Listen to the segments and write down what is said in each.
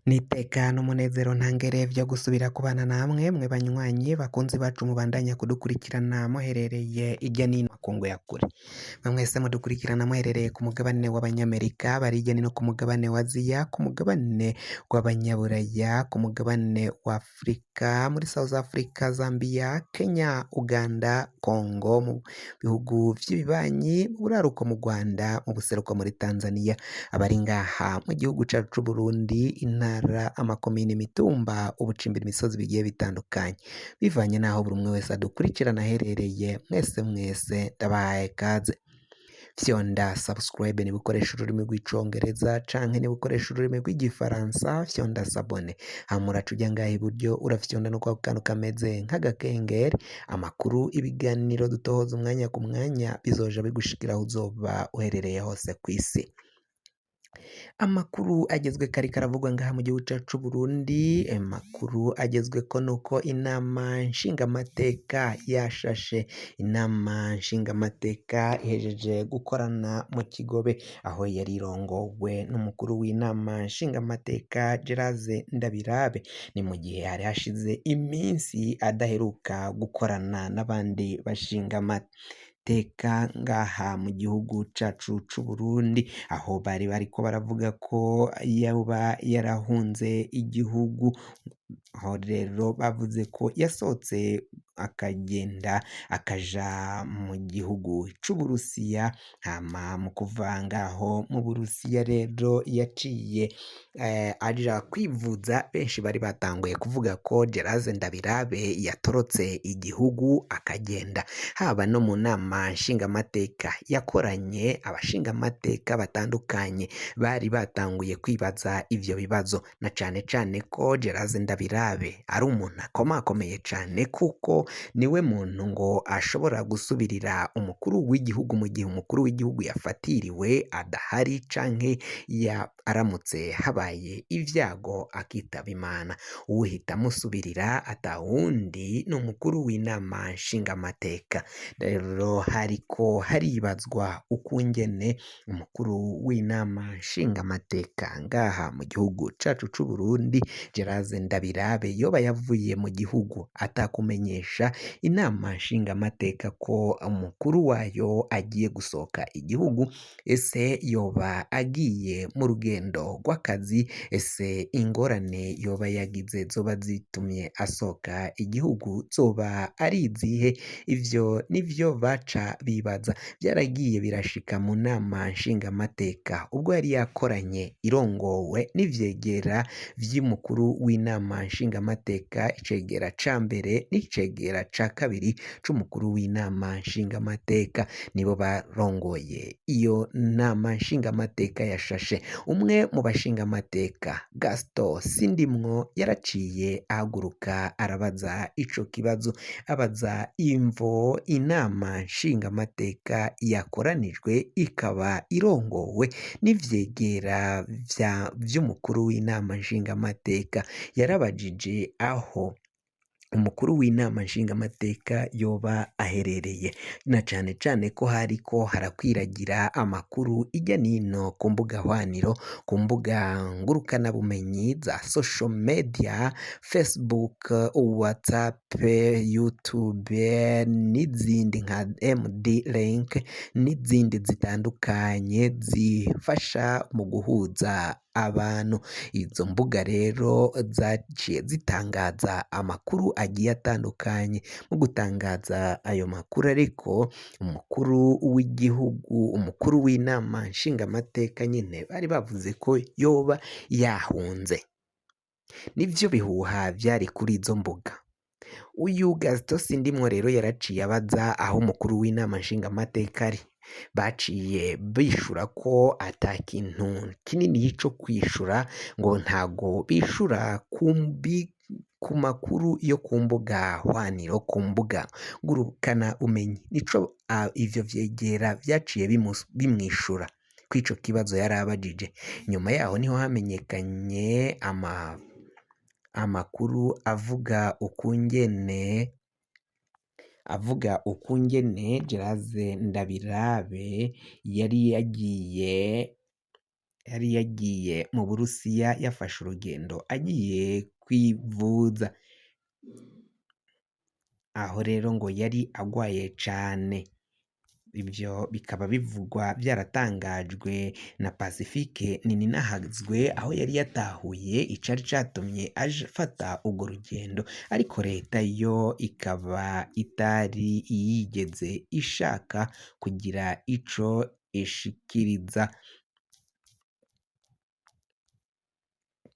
N'iteka n'umunezero ntangere vyo gusubira kubana namwe mwe banywanyi bakunzi bacu mubandanya kudukurikirana muherereye irya nino makungu ya kure. Mwe mwese mudukurikirana muherereye ku mugabane w'abanyamerika, bari hirya no ku mugabane wa Aziya, ku mugabane w'abanyaburaya, ku mugabane wa Afurika, muri South Africa, Zambia, Kenya, Uganda, Congo, mu bihugu vy'ibibanyi, mu buraruko mu Rwanda, mu buseruko muri Tanzania, abari ngaha mu gihugu cacu c'Uburundi, intara, amakomine, imitumba, ubucimbiri, imisozi bigiye bitandukanye, bivanye n'aho buri umwe wese adukurikirana aherereye, mwese mwese ndabahaye kaze. Fyonda subscribe niba ukoresha ururimi rw'icongereza canke niba ukoresha ururimi rw'igifaransa fyonda s'abonner, hama uraca uja ngaha iburyo urafyonda no kwako kantu kameze nk'agakengeri, amakuru, ibiganiro dutohoza umwanya ku mwanya bizoja bigushikira aho uzoba uherereye hose kw'isi. Amakuru agezweko ariko aravugwa ngaha mu gihugu cacu c'Uburundi, amakuru agezweko nuko inama nshingamateka yashashe, inama nshingamateka ihejeje gukorana mu Kigobe, aho yari irongowe n'umukuru w'inama nshingamateka Gerase Ndabirabe, ni mu gihe hari hashize iminsi adaheruka gukorana n'abandi bashingamateka ngaha mu gihugu cacu c'Uburundi, aho bari bariko baravuga ko yoba yarahunze igihugu, aho rero bavuze ko yasohotse akagenda akaja mu gihugu c'Uburusiya, hama mu kuva ngaho mu Burusiya rero yaciye aja kwivuza, benshi bari batanguye kuvuga ko Gerase Ndabirabe yatorotse igihugu akagenda, haba no mu nama nshingamateka yakoranye abashingamateka batandukanye bari batanguye kwibaza ivyo bibazo, na cane cane ko Gerase Ndabirabe ari umuntu akomakomeye cane kuko niwe muntu ngo ashobora gusubirira umukuru w'igihugu mu gihe umukuru w'igihugu yafatiriwe adahari canke ya aramutse habaye ivyago akitaba Imana, uwuhita amusubirira atawundi ni umukuru w'inama nshingamateka. Rero hariko haribazwa ukungene umukuru w'inama nshingamateka ngaha mu gihugu cacu c'Uburundi Gerase Ndabirabe yoba yavuye mu gihugu atakumenyesha inama nshingamateka ko umukuru wayo agiye gusohoka igihugu, ese yoba agiye mu rugendo rw'akazi, ese ingorane yoba yagize zoba zitumye asohoka igihugu zoba ari izihe? Ivyo nivyo baca bibaza, vyaragiye birashika mu nama nshingamateka ubwo yari yakoranye irongowe n'ivyegera vy'umukuru w'inama nshingamateka, icegera ca mbere n'icegera ca kabiri c'umukuru w'inama nshingamateka, nibo barongoye iyo nama nshingamateka yashashe. Umwe mu bashingamateka Gaston Sindimwo yaraciye ahaguruka arabaza ico kibazo, abaza imvo inama nshingamateka yakoranijwe ikaba irongowe n'ivyegera vy'umukuru w'inama nshingamateka, yarabajije aho umukuru w'inama nshingamateka yoba aherereye, na cane cane ko hariko harakwiragira amakuru irya nino ku mbuga hwaniro, ku mbuga ngurukanabumenyi za social media, Facebook, WhatsApp, YouTube n'izindi nka MD link n'izindi zitandukanye zifasha mu guhuza abantu. Izo mbuga rero zaciye zitangaza amakuru agiye atandukanye, mu gutangaza ayo makuru ariko umukuru w'igihugu, umukuru w'inama nshingamateka nyene bari bavuze ko yoba yahunze, nivyo bihuha vyari kuri izo mbuga. Uyu Gaston Sindimwo rero yaraciye abaza aho umukuru w'inama nshingamateka ari, baciye bishura ko ata kintu kinini co kwishura, ngo ntago bishura ku makuru yo ku mbuga hwaniro, ku mbuga ngurukana bumenyi, nico ivyo vyegera vyaciye bimwishura kw'ico kibazo yari abajije. Nyuma yaho niho hamenyekanye amakuru avuga ukungene avuga ukungene Gerase Ndabirabe yari yagiye. Yari yagiye mu Burusiya yafashe urugendo agiye kwivuza, aho rero ngo yari agwaye cane. Ibyo bikaba bivugwa byaratangajwe na Pacifique Nininahazwe aho yari yatahuye icari catumye afata urwo rugendo, ariko leta yo ikaba itari yigeze ishaka kugira ico ishikiriza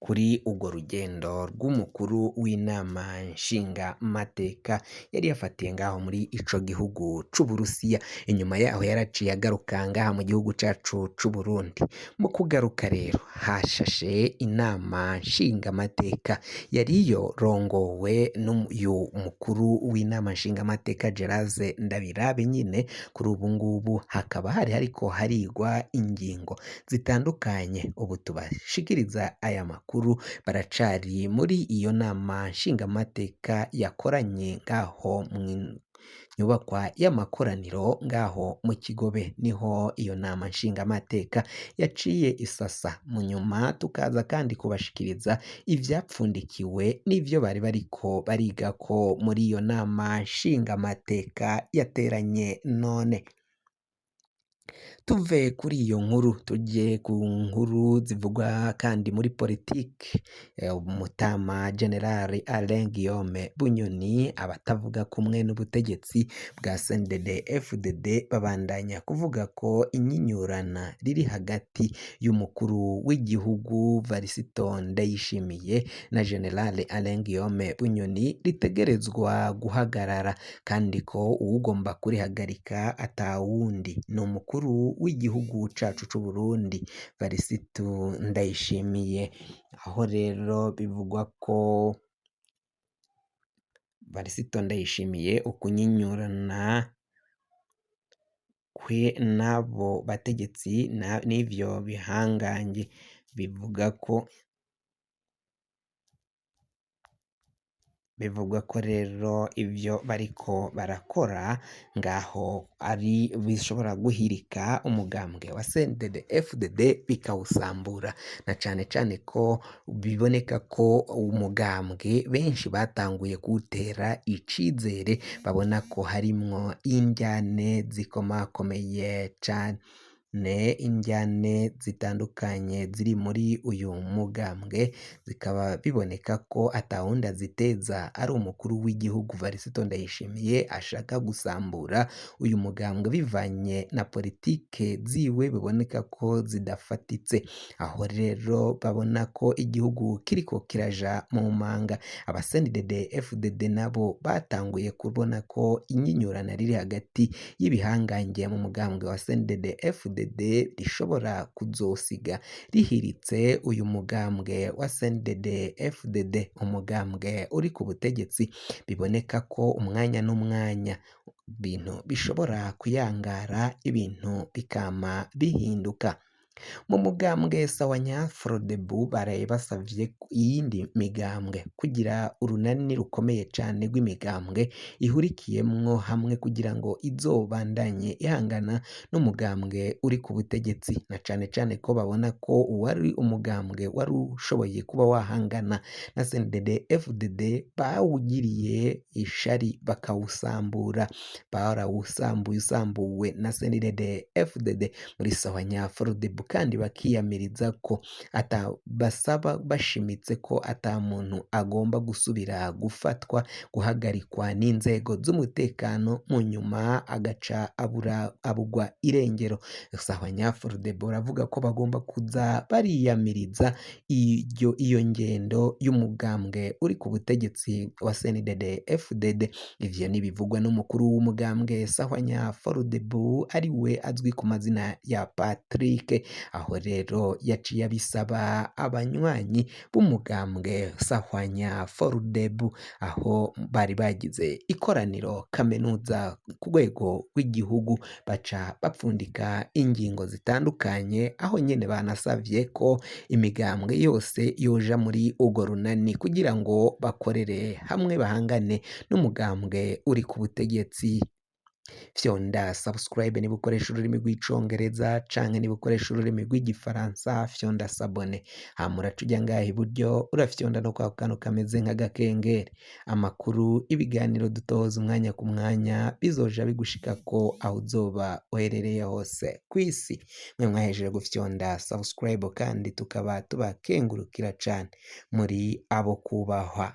kuri urwo rugendo rw'umukuru w'inama nshingamateka yari yafatiye ngaho muri ico gihugu c'Uburusiya. Inyuma yaho yaraciye agaruka ngaha mu gihugu cacu c'Uburundi. Mu kugaruka rero hashashe inama nshingamateka yari yorongowe n'uyu mukuru w'inama nshingamateka Gerase Ndabirabe nyine. Kuri ubu ngubu hakaba hari hariko harigwa ingingo zitandukanye. Ubu tubashikiriza aya makuru baracari muri iyo nama nshingamateka yakoranye ngaho mu nyubakwa y'amakoraniro ngaho mu Kigobe, niho iyo nama nshingamateka yaciye isasa. Mu nyuma tukaza kandi kubashikiriza ivyapfundikiwe n'ivyo bari bariko barigako muri iyo nama nshingamateka yateranye none. Tuve kuri iyo nkuru tujye ku nkuru zivugwa kandi muri politiki. Mutama General Alain Guillaume Bunyoni, abatavuga kumwe n'ubutegetsi bwa CNDD FDD babandanya kuvuga ko inyinyurana riri hagati y'umukuru w'igihugu Varisito Ndayishimiye na General Alain Guillaume Bunyoni ritegerezwa guhagarara, kandi ko uwugomba kurihagarika atawundi ni umukuru w'igihugu cacu c'u Burundi Varisito Ndayishimiye. Aho rero bivugwa ko Varisito Ndayishimiye ukunyinyurana kwe n'abo bategetsi n'ivyo bihangange bivuga ko bivugwa ko rero ivyo bariko barakora ngaho ari bishobora guhirika umugambwe wa CNDD FDD bikawusambura, na cane cane ko biboneka ko umugambwe benshi batanguye kuwutera icizere, babona ko harimwo indyane zikomakomeye cane, indyane zitandukanye ziri muri uyu mugambwe, zikaba biboneka ko atawundi aziteza ari umukuru w'igihugu Varisito Ndayishimiye ashaka gusambura uyu mugambwe bivanye na politike ziwe biboneka ko zidafatitse. Aho rero babona ko igihugu kiriko kiraja mu manga. Aba CNDD FDD nabo batanguye kubona ko inyinyurana riri hagati y'ibihangange mu mugambwe wa CNDD FDD rishobora kuzosiga rihiritse uyu mugambwe wa CNDD FDD, umugambwe uri ku butegetsi. Biboneka ko umwanya n'umwanya ibintu bishobora kuyangara, ibintu bikama bihinduka. Mu mugambwe Sawanya Frodebu baraye basavye iyindi migambwe kugira urunani rukomeye cane rw'imigambwe ihurikiyemwo hamwe kugira ngo izobandanye ihangana n'umugambwe uri ku butegetsi, na cane cane ko babona ko uwari umugambwe wari ushoboye kuba wahangana na CNDD FDD bawugiriye ishari bakawusambura, barawusambuye usambuwe na CNDD FDD muri Sawanya Frodebu, kandi bakiyamiriza ko ata basaba bashimitse ko ata muntu agomba gusubira gufatwa guhagarikwa n'inzego z'umutekano mu nyuma agaca abura abugwa irengero. Sawanya Frodebu baravuga ko bagomba kuza bariyamiriza iyo ngendo y'umugambwe uri ku butegetsi wa CNDD FDD. Ivyo nibivugwa n'umukuru w'umugambwe Sahwanya Frodebu ari we azwi ku mazina ya Patrick. Aho rero yaciye abisaba abanywanyi b'umugambwe Sahwanya Forudebu, aho bari bagize ikoraniro kaminuza ku rwego rw'igihugu, baca bapfundika ingingo zitandukanye, aho nyene banasavye ko imigambwe yose yoja muri urwo runani kugira ngo bakorere hamwe bahangane n'umugambwe uri ku butegetsi. Fyonda subscribe niba ukoresha ururimi rw'icongereza canke niba ukoresha ururimi rw'igifaransa, fyonda s'abonner. Hama uraca uja ngaha iburyo, urafyonda no kwako kantu kameze nk'agakengeri. Amakuru, ibiganiro dutoza umwanya ku mwanya bizoja bigushikako aho uzoba uherereye hose kw'isi. Mwe mwahejeje gufyonda subscribe kandi tukaba tubakengurukira cane, muri abo kubahwa.